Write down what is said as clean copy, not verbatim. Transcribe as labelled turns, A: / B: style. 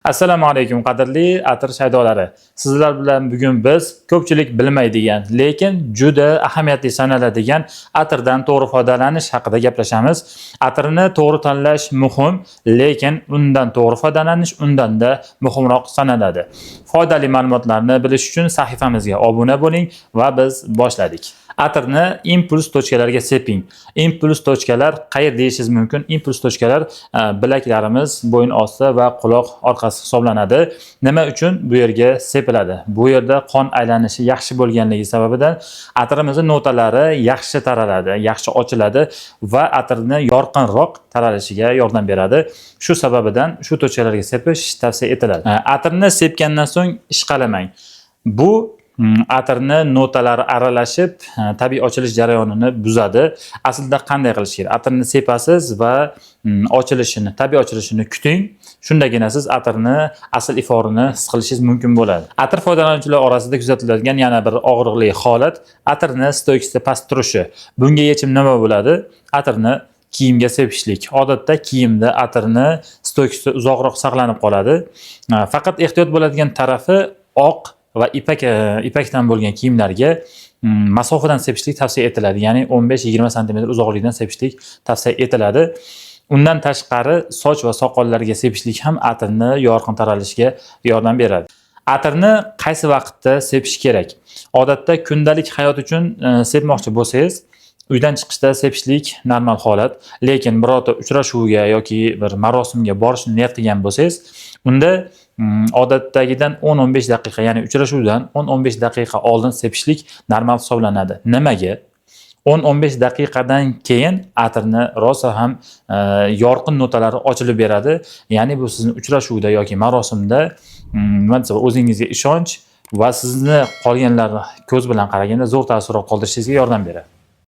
A: Assalomu alaykum, qadrli atir shaydolari. Sizlar bilan bugun biz ko'pchilik bilmaydigan, lekin juda ahamiyatli sanaladigan atirdan to'g'ri foydalanish haqida gaplashamiz. Atirni to'g'ri tanlash muhim, lekin undan to'g'ri foydalanish undanda muhimroq sanaladi. Foydali ma'lumotlarni bilish uchun sahifamizga obuna bo'ling va biz boshladik. Atirni impuls точка larga seping. Impuls точка lar qayerda deyishingiz mumkin. Impuls точка lar bilaklarimiz, bo'yin osti va quloq orqasi hisoblanadi. Nima uchun bu yerga sepiladi? Bu yerda qon aylanishi yaxshi bo'lganligi sababidan atirimizning notalari yaxshi taraladi, yaxshi ochiladi va atirni yorqinroq taralishiga yordam beradi. Shu sababidan shu точка larga sepish tavsiya etiladi. Atirni sepgandan so'ng ishqalamang. Bu atirni notalari aralashib, tabiiy ochilish jarayonini buzadi. Aslida qanday qilish kerak? Atirni sepasiz va ochilishini, tabiiy ochilishini kuting. Shundagina siz atirni asl iforini his qilishingiz mumkin bo'ladi. Atir foydalanuvchilar orasida kuzatiladigan yana bir og'riqli holat atirni стойкость i past turishi. Bunga yechim nima bo'ladi? Atirni kiyimga sepishlik. Odatda kiyimda atirni стойкость i uzoqroq saqlanib qoladi. Faqat ehtiyot bo'ladigan tarafi oq va ipakdan bo'lgan kiyimlarga masofadan sepishlik tavsiya etiladi. Ya'ni 15-20 sm uzoqlikdan sepishlik tavsiya etiladi. Undan tashqari soch va soqollarga sepishlik ham atirni yorqin taralishiga yordam beradi. Atirni qaysi vaqtda sepish kerak? Odatda kundalik hayot uchun sepmoqchi bo'lsangiz, uydan chiqishda sepishlik normal holat, lekin birorta uchrashuvga yoki bir marosimga borishni niyat qilgan bo'lsangiz, unda odatdagidan 10-15 daqiqa, ya'ni uchrashuvdan 10-15 daqiqa oldin sepishlik normal hisoblanadi. Nimaga? 10-15 daqiqadan keyin atirni rosa ham yorqin notalari ochilib beradi. Ya'ni bu sizni uchrashuvda yoki marosimda nima desa, o'zingizga ishonch va sizni qolganlar ko'z bilan qaraganda zo'r taassurot qoldirishingizga yordam beradi.